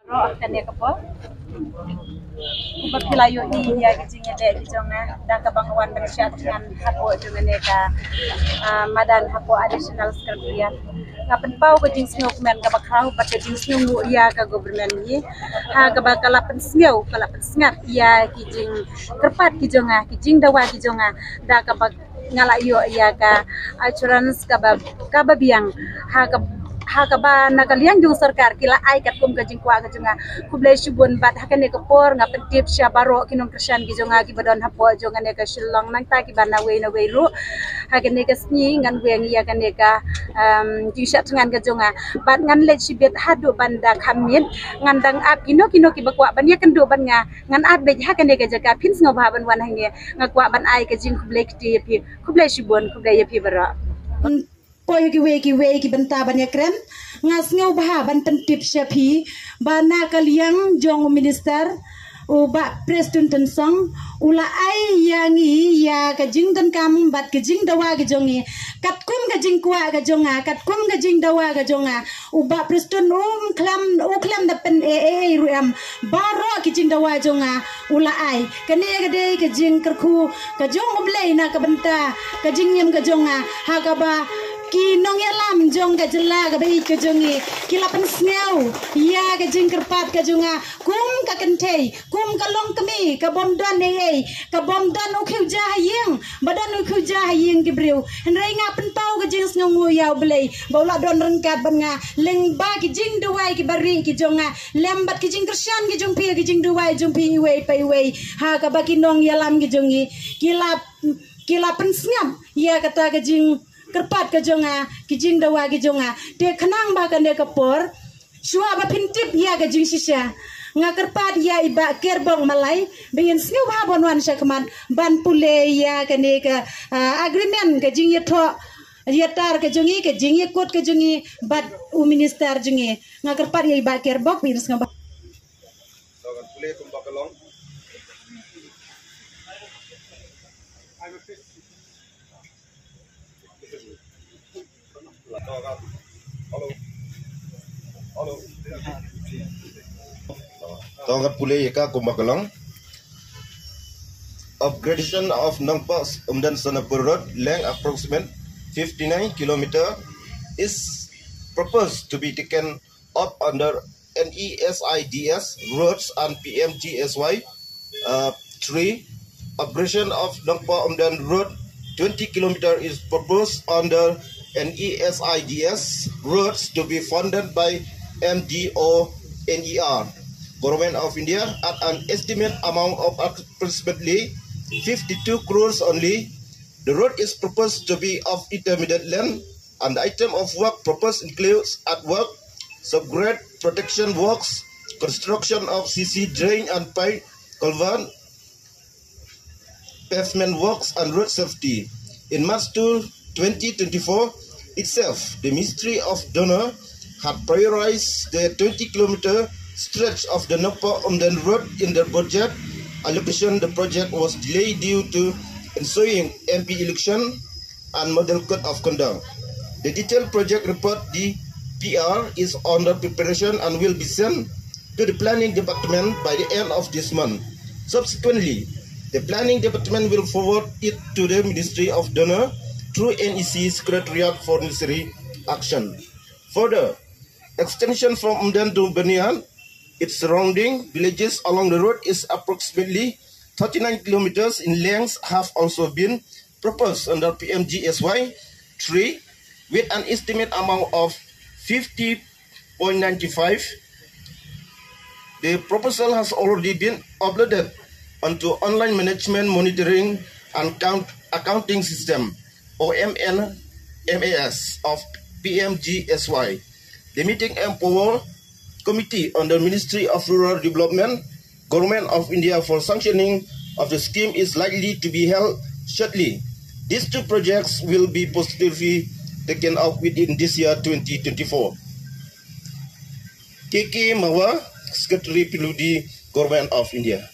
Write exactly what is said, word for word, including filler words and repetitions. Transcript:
Roh kane ka por. Kumba phi la ïohi ïa ki jingïaleh ki jong nga da kaba nga wan ban shad ngan hapoh jong kane ka, ah, madan hapoh Additional Secretariat. Nga pynpaw ka jingsngew kmen kaba khraw bad ka jingsngew nguh ïa ka government hi ha kaba ka la pynsngew, ka la pynsngap ïa ki jingkyrpad ki jong nga, ki jingdawa ki jong nga da kaba nga la ïoh ïa ka assurance kaba, kaba biang ha ka, ha kaba na ka liang jong sorkar ki la ai katkum ka jingkwah ka jong nga. Khublei shibun bad ha kane ka por nga pyntip sha baroh ki nongkyrshan ki jong nga kiba don hapoh jong kane ka Shillong nangta kiba na wei na wei ruh. Ha kane ka sngi ngan weng ïa kane ka, um, jingshad thngan ka jong nga bad ngan leit shibit haduh ban da kham miet. Ngan dang ap kino kino kiba kwah ban ïakynduh bad nga. Ngan ap beit ha kane ka jaka, phin sngewbha ban wan hangne. Nga kwah ban ai ka jingkhublei kti ïa phi. Khublei shibun, khublei ïa phi baroh. Poi ha kiwei kiwei ki bynta ban ïakren. Nga sngewbha ban pyntip sha phi ba na ka liang jong u minister, u Bah Prestone Tynsong, u la ai ïa ngi ïa ka jingdonkam bad ka jingdawa ka jong ngi. Katkum ka jingkwah ka jong nga, katkum ka jingdawa ka jong nga, u Bah Prestone um khlem, u khlem da pyn-e-e ruh em. Baroh ki jingdawa jong nga u la ai. Kane ka dei ka jingkyrkhu ka jong U Blei na ka bynta ka jingim ka jong nga. Ha kaba ki nongïalam jong ka jylla kaba ïeit ka jong ngi ki la pynsngew ïa ka jingkyrpad ka jong nga kum ka kynthei, kum ka longkmie, ka bym don ei ei, ka bym don u khiew ja ha ïing, ba don u khiew ja ha ïing ki briew. Hynrei nga pynpaw ka jingsngewnguh ïa U Blei ba u la don ryngkat bad nga, lyngba ki jingduwai kiba rieh ki jong nga, lem bad ki jingkyrshan ki jong phi, ki jingduwai jong phi iwei pa iwei. Ha kaba ki nongïalam ki jong ngi ki la, ki la pynsngap ïa kata ka jingkyrpad ka jong nga, ki jingdawa ki jong nga. Te khnang ba kane ka por shuwa ba phin tip ïa ka jingshisha, nga kyrpad ïa i Bah Kerbok Malai ba in sngewbha ban wan sha khmat ban pule ïa kane ka, ah, agreement, ka jingïathoh ïatar ka jong ngi, ka jingïakut ka jong ngi bad u minister jong ngi. Nga kyrpad ïa i Bah Kerbok ba in sngewbha. Hello. Hello. To ngan pule ïa ka kumba ka long. Upgradation of Nongpoh Umden Sonapur Road, length approximate fifty-nine kilometer, is proposed to be taken up under NESIDS roads and PMGSY. Uh, three, upgradation of Nongpoh Umden Road, twenty kilometer, is proposed under NESIDS roads to be funded by MDONER, Government of India, at an estimate amount of approximately fifty-two crores only. The road is proposed to be of intermediate length, and the item of work proposed includes earthwork, subgrade protection works, construction of C C drain and pipe culvert, pavement works, and road safety. In March two, twenty twenty-four itself, the Ministry of DoNER had prioritized the twenty kilometer stretch of the Nongpoh Umden Road in the budget allocation. The project was delayed due to ensuing M P election and model code of conduct. The detailed project report, D P R, is under preparation and will be sent to the planning department by the end of this month. Subsequently, the planning department will forward it to the Ministry of DoNER through NEC Secretariat for necessary action. Further, extension from Umden to Byrnihat, its surrounding villages along the road is approximately thirty-nine kilometers in length, have also been proposed under P M G S Y three with an estimate amount of fifty point nine five. The proposal has already been uploaded onto Online Management Monitoring and Count Accounting System, O M N M A S, of P M G S Y. The meeting empower committee under Ministry of Rural Development, Government of India for sanctioning of the scheme is likely to be held shortly. These two projects will be positively taken up within this year twenty twenty-four. K K Mawa, Secretary P W D, Government of India.